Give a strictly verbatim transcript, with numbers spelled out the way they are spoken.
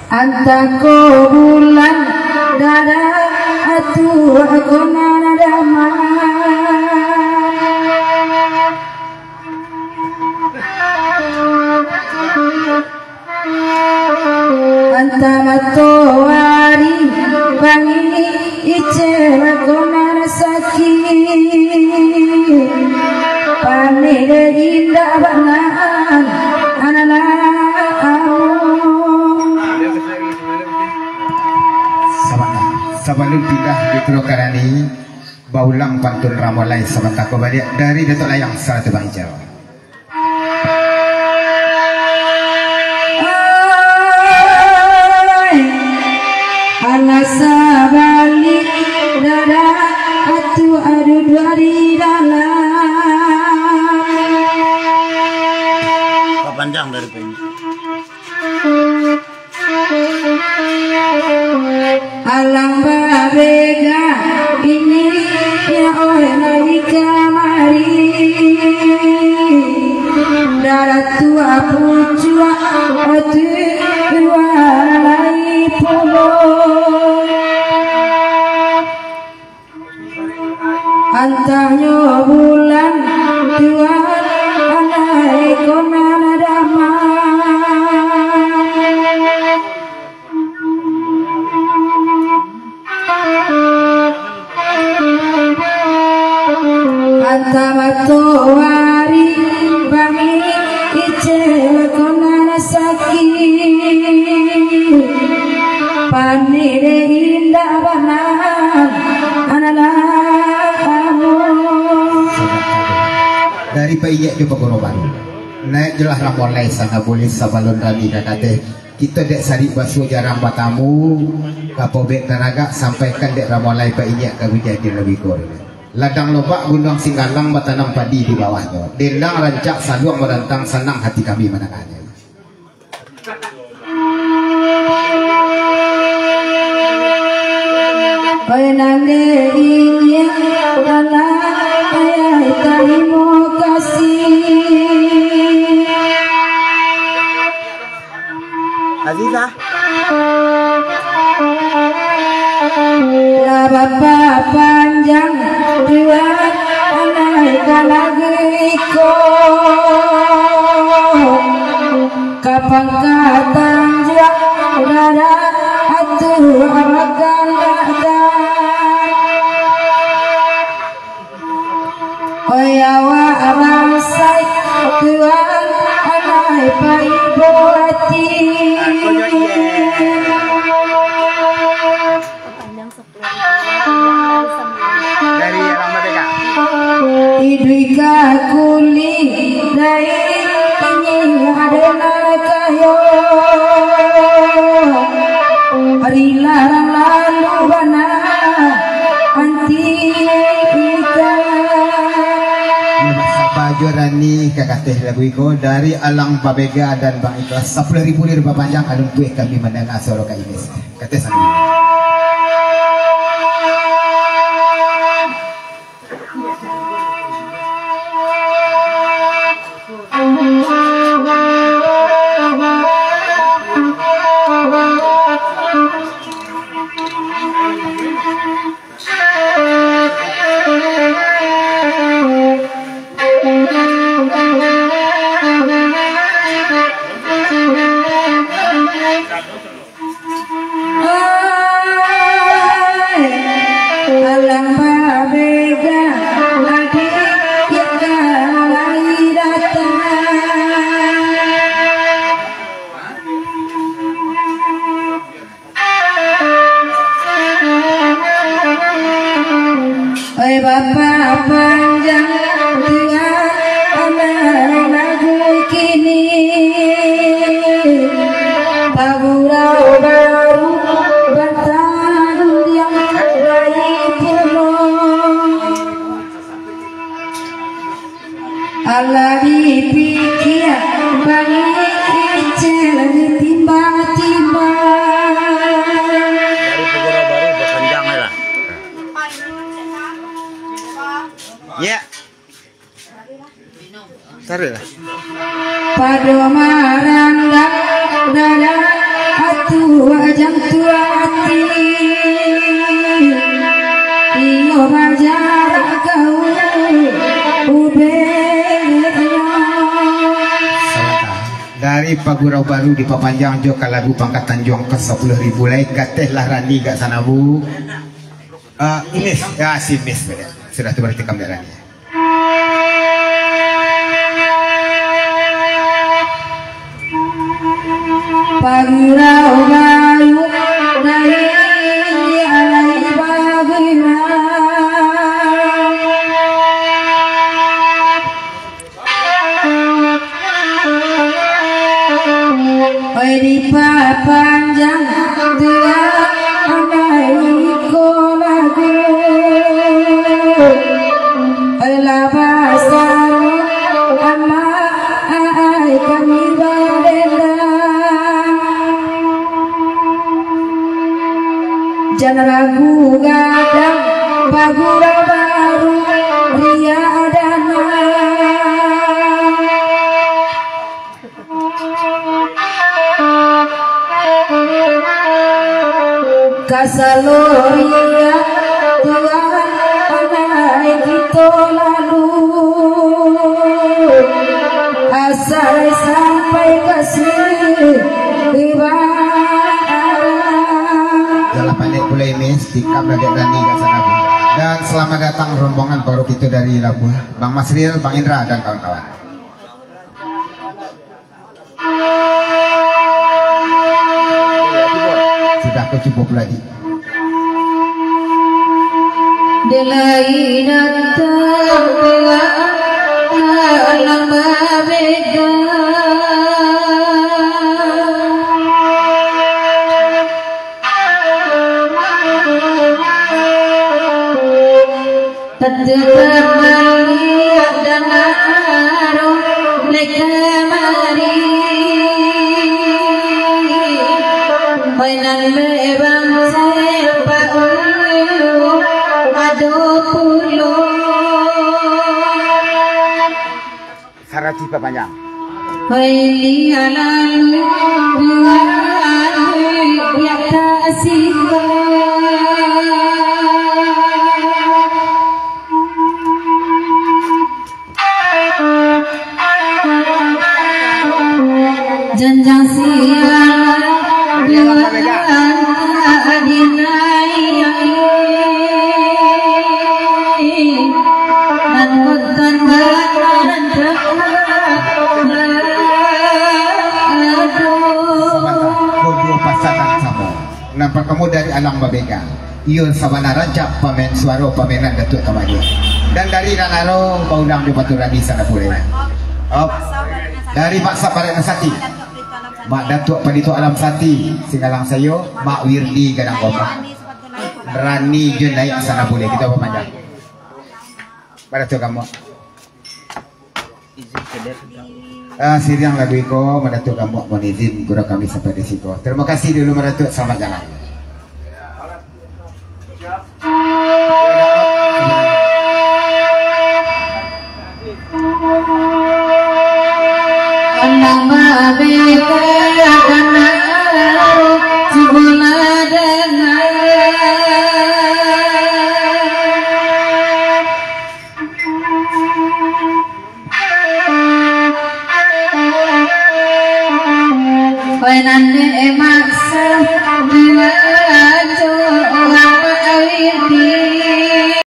Antah ko bulan dara, atuah ko nan damai. Antah matoari bangih, icel ko nan sakik. Paneh dek indak bana, analah amu. Sabanta, sabalun pindah di Pulau Karani, baulang pantun Ramolai sabanta ko baliak dari Datuak Layang Salatu Banjar. Ai, alah sabalik dada, atuah duduak di dalam. Papanjang dari penyu. Alang babega ini, ya oi, lai kamari. Darah tuak pucuak, otu luar lai pulo. Antahnyo bulan tuan, anai ko nan damai. Antah matoari bangih, icel ko nan sakik. Paneh dek indak bana, analah amu. Dari Pak Iyek jo Pak Guru Baru. Naiak jolah Ramolai sana buliah sabalun rami ka ateh. Kito dek sarik basuo jarang batamu, ka pobek taragak sampaikan dek Ramolai Pak Iyek ka gudian di labiah ko. Ladang lobak Gunuang Singgalang batanam padi di bawahnyo. Dendang rancak saluang marantang, sanang hati kami mandanganyo. Oi nan dek inyiak dalam ayah tarimo kasih. Azizah. Lah bapapanjang tuan anai ka nagari ko. Ka pangkatan juo dada atuah bakandakkan. Oi awak bansaik tuan anai paibo ati. Dari Abang Merdeka. Iduik ka kulik dai, inyiak ado nan kayo. Rilah lalu bana anti kita. Saba jo rani ka kateh lagu iko dari Alang Babega dan Bang Ikhlas. Sapuluah ribu lih bapanjang alun puih kami mandanga suaro Kak Inis. Kateh sami. Hai, alang babega, adiak yang ka lai datang. Oi bapapanjang tuan anai lagu kini, pagurau baru batandiang lai pulo. Alah dipikia bangih icel ditimbang-timbang. Dari pagurau baru bapanjang lah. Ya. Taruhlah. Pado marandang dada atuh Pagurau baru dipapanjang jo ka lagu pangka tanjuang ka sapuluah ribu lai, kateh lah Rani gak sana, Bu. Ah, Imis, ya, si Imis tadi. Sudah tu, berarti kami Rani. Pagurau baru dari alai bagina. Oi, dipapanjang tuah anak iko lagu. Oi, lah basamo amak ai kami badendang. Jan ragu gadang, pagurau baru riak dana. Kasalo riak tuah anak kito lalu. Asai sampai ka siriba. Jalan pendek pulai, Miss. Tikam lagi Dani ka sana, Bu. Dan selamat datang rombongan baru kita dari Labuah. Bang Masril, Bang Indra, dan kawan-kawan. Sudah kau cuba pula, Dik. Dek lai datang dua anak babeda. Tetap baliak dan aruh lai kamari. Mainan bebang sepak ulu ado pulo. Sarati papanjang. Hai, lianan, lianan, lianan, janjang sialan, lianan, dinaiak. Nan buatan badan. Aduh. Sabantar, ko duo pasanan samo. Nan partamo dari Alang Babega. Iyo sabana rancak pamain suaro pamainan Datuak Tamajo. Dan dari Ranaro baulang jo Batu Rani sana pulai. Op. Dari Maksa Barat Nasati. Mak Datuak Palito Alam Sati, Singgalang Sayo, Mak Wirdi Gadang Gomah. Rani jo naiak sana pulai. Kita papanjang. Pada tu kamu. Ah, siriang lagu iko, Madatuak Gamuak mohon izin, guru kami sampai di siko. Terima kasih dulu, Madatuak, selamat jalan. Anak babeda, anak cubolah dengar. Oi, nan